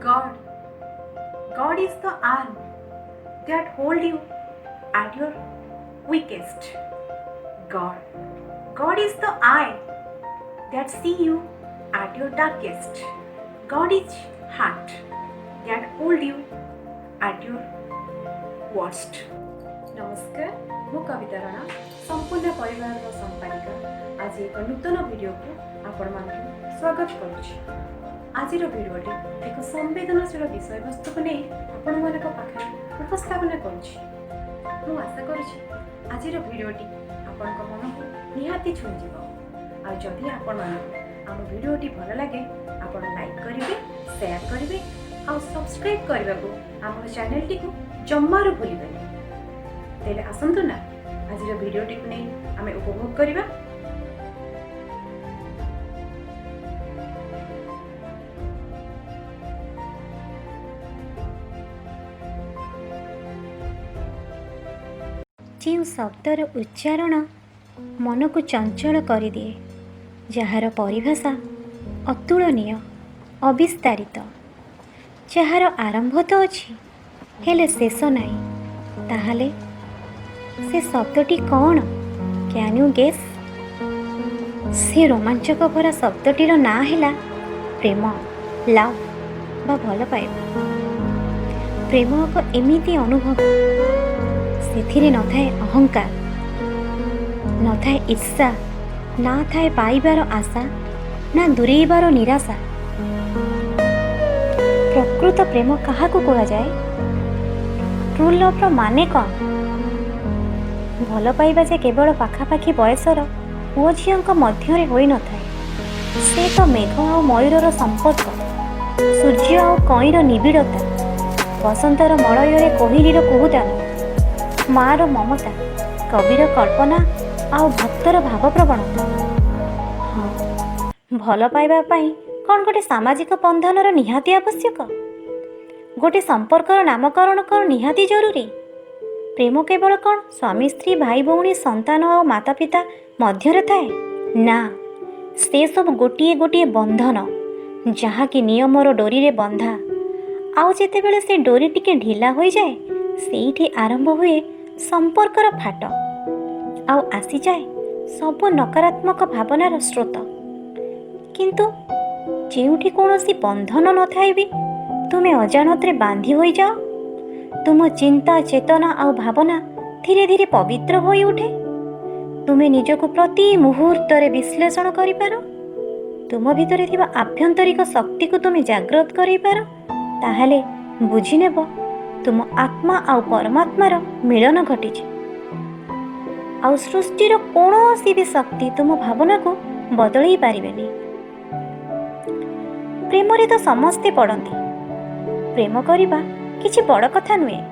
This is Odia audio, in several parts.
God. God is the arm that hold you at your weakest. God. God is the eye that see you at your darkest. God is heart that hold you at your worst. ନମସ୍କାର, ମୁଁ କବିତା ରଣା, ସମ୍ପୂର୍ଣ୍ଣ ପରିବାରର ସମ୍ପାଦିକା। ଆଜି ଏକ ନୂତନ ଭିଡ଼ିଓକୁ ଆପଣମାନଙ୍କୁ ସ୍ୱାଗତ କରୁଛି। ଆଜିର ଭିଡ଼ିଓଟି ଏକ ସମ୍ବେଦନଶୀଳ ବିଷୟବସ୍ତୁକୁ ନେଇ ଆପଣମାନଙ୍କ ପାଖରେ ଉପସ୍ଥାପନା କରୁଛି। ମୁଁ ଆଶା କରୁଛି ଆଜିର ଭିଡ଼ିଓଟି ଆପଣଙ୍କ ମନକୁ ନିହାତି ଛୁଇଁଯିବ। ଆଉ ଯଦି ଆପଣମାନଙ୍କୁ ଆମ ଭିଡ଼ିଓଟି ଭଲ ଲାଗେ, ଆପଣ ଲାଇକ୍ କରିବେ, ସେୟାର କରିବେ ଆଉ ସବସ୍କ୍ରାଇବ୍ କରିବାକୁ ଆମର ଚ୍ୟାନେଲଟିକୁ ଜମାରୁ ଭୁଲିବେନି। ତେବେ ଆସନ୍ତୁ ନା, ଆଜିର ଭିଡ଼ିଓଟିକୁ ନେଇ ଆମେ ଉପଭୋଗ କରିବା। ଯେଉଁ ଶବ୍ଦର ଉଚ୍ଚାରଣ ମନକୁ ଚଞ୍ଚଳ କରିଦିଏ, ଯାହାର ପରିଭାଷା ଅତୁଳନୀୟ, ଅବିସ୍ତାରିତ, ଯାହାର ଆରମ୍ଭ ତ ଅଛି ହେଲେ ଶେଷ ନାହିଁ, ତାହେଲେ ସେ ଶବ୍ଦଟି କ'ଣ? Can you guess? ସେ ରୋମାଞ୍ଚକ ଭରା ଶବ୍ଦଟିର ନାଁ ହେଲା ପ୍ରେମ, ଲଭ୍ ବା ଭଲ ପାଇବା। ପ୍ରେମ ଏକ ଏମିତି ଅନୁଭବ, ସେଥିରେ ନଥାଏ ଅହଙ୍କାର, ନଥାଏ ଈର୍ଷା, ନା ଥାଏ ପାଇବାର ଆଶା, ନା ଦୂରେଇବାର ନିରାଶା। ପ୍ରକୃତ ପ୍ରେମ କାହାକୁ କୁହାଯାଏ? ଟ୍ରୁ ଲଭ୍ର ମାନେ କ'ଣ? ଭଲ ପାଇବା ଯେ କେବଳ ପାଖାପାଖି ବୟସର ପୁଅ ଝିଅଙ୍କ ମଧ୍ୟରେ ହୋଇନଥାଏ, ସେ ତ ମେଘ ଆଉ ମୟୂରର ସମ୍ପର୍କ, ସୂର୍ଯ୍ୟ ଆଉ କଇଁର ନିବିଡ଼ତା, ବସନ୍ତର ମଳୟରେ କୋହିଲିର କୁହୁଦାନ, ମାଆର ମମତା, କବିର କଳ୍ପନା ଆଉ ଭକ୍ତର ଭାବପ୍ରବଣତା। ହଁ, ଭଲ ପାଇବା ପାଇଁ କ'ଣ ଗୋଟେ ସାମାଜିକ ବନ୍ଧନର ନିହାତି ଆବଶ୍ୟକ? ଗୋଟେ ସମ୍ପର୍କର ନାମକରଣ କ'ଣ ନିହାତି ଜରୁରୀ? ପ୍ରେମ କେବଳ କ'ଣ ସ୍ୱାମୀ ସ୍ତ୍ରୀ, ଭାଇ ଭଉଣୀ, ସନ୍ତାନ ଆଉ ମାତା ପିତା ମଧ୍ୟରେ ଥାଏ? ନା, ସେସବୁ ଗୋଟିଏ ଗୋଟିଏ ବନ୍ଧନ, ଯାହାକି ନିୟମର ଡୋରିରେ ବନ୍ଧା। ଆଉ ଯେତେବେଳେ ସେ ଡୋରି ଟିକେ ଢିଲା ହୋଇଯାଏ, ସେଇଠି ଆରମ୍ଭ ହୁଏ ସମ୍ପର୍କର ଫାଟ ଆଉ ଆସିଯାଏ ସବୁ ନକାରାତ୍ମକ ଭାବନାର ସ୍ରୋତ। କିନ୍ତୁ ଯେଉଁଠି କୌଣସି ବନ୍ଧନ ନଥାଏ ବି ତୁମେ ଅଜାଣତରେ ବାନ୍ଧି ହୋଇଯାଅ, ତୁମ ଚିନ୍ତା, ଚେତନା ଆଉ ଭାବନା ଧୀରେ ଧୀରେ ପବିତ୍ର ହୋଇଉଠେ, ତୁମେ ନିଜକୁ ପ୍ରତି ମୁହୂର୍ତ୍ତରେ ବିଶ୍ଳେଷଣ କରିପାର, ତୁମ ଭିତରେ ଥିବା ଆଭ୍ୟନ୍ତରିକ ଶକ୍ତିକୁ ତୁମେ ଜାଗ୍ରତ କରିପାର, ତାହେଲେ ବୁଝିନେବ ତୁମ ଆତ୍ମା ଆଉ ପରମାତ୍ମାର ମିଳନ ଘଟିଛି ଆଉ ସୃଷ୍ଟିର କୌଣସି ବି ଶକ୍ତି ତୁମ ଭାବନାକୁ ବଦଳେଇ ପାରିବେନି। ପ୍ରେମରେ ତ ସମସ୍ତେ ପଡ଼ନ୍ତି। ପ୍ରେମ କରିବା କିଛି ବଡ଼ କଥା ନୁହେଁ।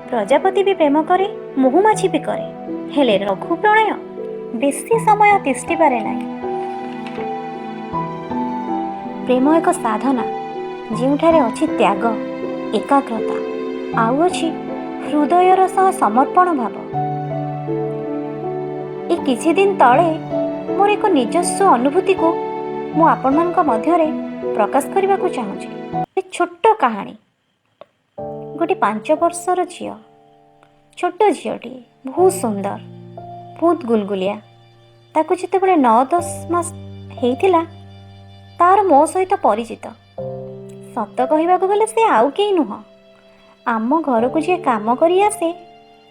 ପ୍ରଜାପତି ବି ପ୍ରେମ କରେ, ମହୁମାଛି ବି କରେ, ହେଲେ ରଘୁ ପ୍ରଣୟ ବେଶୀ ସମୟ ତିଷ୍ଠି ପାରେ ନାହିଁ। ପ୍ରେମ ଏକ ସାଧନା, ଯେଉଁଠାରେ ଅଛି ତ୍ୟାଗ, ଏକାଗ୍ରତା ଆଉ ଅଛି ହୃଦୟର ସହ ସମର୍ପଣ ଭାବ। ଏ କିଛି ଦିନ ତଳେ ମୋର ଏକ ନିଜସ୍ୱ ଅନୁଭୂତିକୁ ମୁଁ ଆପଣମାନଙ୍କ ମଧ୍ୟରେ ପ୍ରକାଶ କରିବାକୁ ଚାହୁଁଛି। ଏ ଛୋଟ କାହାଣୀ। ଗୋଟେ 5 ବର୍ଷର ଝିଅ, ଛୋଟ ଝିଅଟିଏ, ବହୁତ ସୁନ୍ଦର, ବହୁତ ଗୁଲଗୁଲିଆ। ତାକୁ ଯେତେବେଳେ 9-10 ମାସ ହେଇଥିଲା, ତାର ମୋ ସହିତ ପରିଚିତ। ସତ କହିବାକୁ ଗଲେ ସେ ଆଉ କେହି ନୁହଁ, ଆମ ଘରକୁ ଯିଏ କାମ କରି ଆସେ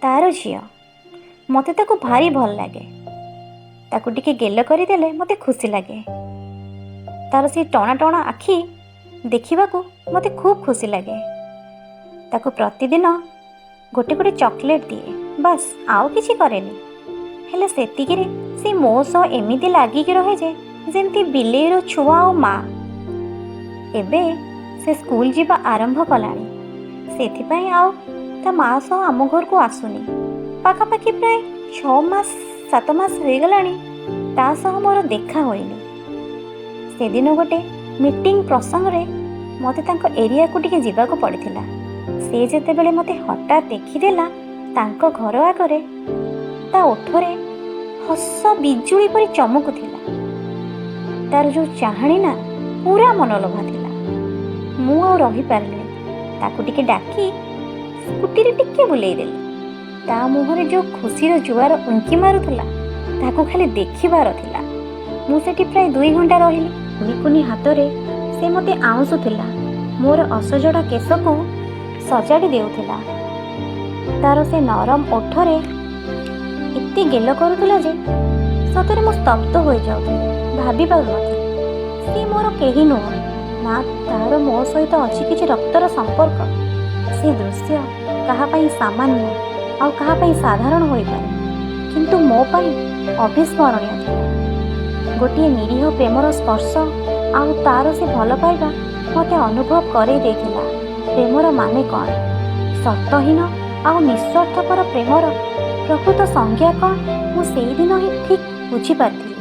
ତାର ଝିଅ। ମୋତେ ତାକୁ ଭାରି ଭଲ ଲାଗେ। ତାକୁ ଟିକେ ଗେଲ କରିଦେଲେ ମୋତେ ଖୁସି ଲାଗେ। ତାର ସେ ଟଣା ଟଣା ଆଖି ଦେଖିବାକୁ ମୋତେ ଖୁବ୍ ଖୁସି ଲାଗେ। ତାକୁ ପ୍ରତିଦିନ ଗୋଟେ ଗୋଟେ ଚକୋଲେଟ୍ ଦିଏ, ବାସ୍, ଆଉ କିଛି କରେନି। ହେଲେ ସେତିକିରେ ସେ ମୋ ସହ ଏମିତି ଲାଗିକି ରହେ ଯେ ଯେମିତି ବିଲେଇର ଛୁଆ ଆଉ ମା। ଏବେ ସେ ସ୍କୁଲ ଯିବା ଆରମ୍ଭ କଲାଣି, ସେଥିପାଇଁ ଆଉ ତା ମା ସହ ଆମ ଘରକୁ ଆସୁନି। ପାଖାପାଖି ପ୍ରାୟ 6 ମାସ 7 ମାସ ହୋଇଗଲାଣି ତା ସହ ମୋର ଦେଖା ହୋଇନି। ସେଦିନ ଗୋଟେ ମିଟିଂ ପ୍ରସଙ୍ଗରେ ମୋତେ ତାଙ୍କ ଏରିଆକୁ ଟିକେ ଯିବାକୁ ପଡ଼ିଥିଲା। ସେ ଯେତେବେଳେ ମୋତେ ହଠାତ୍ ଦେଖିଦେଲା ତାଙ୍କ ଘର ଆଗରେ, ତା ଓଠରେ ହସ ବିଜୁଳି ପରି ଚମକୁଥିଲା। ତାର ଯେଉଁ ଚାହାଣୀ ନା, ପୁରା ମନଲୋଭା ଥିଲା। ମୁଁ ଆଉ ରହିପାରିଲିନି। ତାକୁ ଟିକେ ଡାକି ସ୍କୁଟିରେ ଟିକେ ବୁଲେଇ ଦେଲି। ତା ମୁହଁରେ ଯେଉଁ ଖୁସିର ଜୁଆର ଉଙ୍କି ମାରୁଥିଲା, ତାକୁ ଖାଲି ଦେଖିବାର ଥିଲା। ମୁଁ ସେଠି ପ୍ରାୟ 2 ଘଣ୍ଟା ରହିଲି। କୁନି କୁନି ହାତରେ ସେ ମୋତେ ଆଉଁସୁଥିଲା, ମୋର ଅସଜଡ଼ା କେଶକୁ ସଜାଡ଼ି ଦେଉଥିଲା। ତାର ସେ ନରମ ଓଠରେ ଏତେ ଗେଲ କରୁଥିଲା ଯେ ସତରେ ମୁଁ ସ୍ତବ୍ଧ ହୋଇଯାଉଥିଲି। ଭାବି ପାରୁନଥିଲି, ସେ ମୋର କେହି ନୁହଁ ନା ତାର ମୋ ସହିତ ଅଛି କିଛି ରକ୍ତର ସମ୍ପର୍କ। ସେ ଦୃଶ୍ୟ କାହା ପାଇଁ ସାମାନ୍ୟ ଆଉ କାହା ପାଇଁ ସାଧାରଣ ହୋଇପାରେ, କିନ୍ତୁ ମୋ ପାଇଁ ଅବିସ୍ମରଣୀୟ ଥିଲା। ଗୋଟିଏ ନିରୀହ ପ୍ରେମର ସ୍ପର୍ଶ ଆଉ ତାର ସେ ଭଲ ପାଇବା ମୋତେ ଅନୁଭବ କରେଇ ଦେଇଥିଲା ପ୍ରେମର ମାନେ କ'ଣ। ସର୍ତ୍ତହୀନ ଆଉ ନିସ୍ୱାର୍ଥପର ପ୍ରେମର ପ୍ରକୃତ ସଂଜ୍ଞା କ'ଣ, ମୁଁ ସେଇଦିନ ହିଁ ଠିକ୍ ବୁଝିପାରିଥିଲି।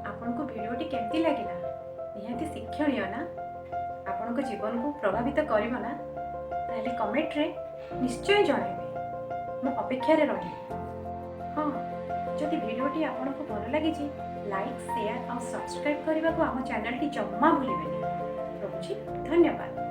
ଆପଣଙ୍କୁ ଭିଡ଼ିଓଟି କେମିତି ଲାଗିଲା? ନିହାତି ଶିକ୍ଷଣୀୟ ନା? ଆପଣଙ୍କ ଜୀବନକୁ ପ୍ରଭାବିତ କରିବ ନା? ତାହେଲେ କମେଣ୍ଟରେ ନିଶ୍ଚୟ ଜଣାଇବେ। ମୁଁ ଅପେକ୍ଷାରେ ରହିଲି। ହଁ, ଯଦି ଭିଡ଼ିଓଟି ଆପଣଙ୍କୁ ଭଲ ଲାଗିଛି, ଲାଇକ୍, ସେୟାର ଆଉ ସବସ୍କ୍ରାଇବ୍ କରିବାକୁ ଆମ ଚ୍ୟାନେଲଟି ଜମା ଭୁଲିବେନି। ରହୁଛି, ଧନ୍ୟବାଦ।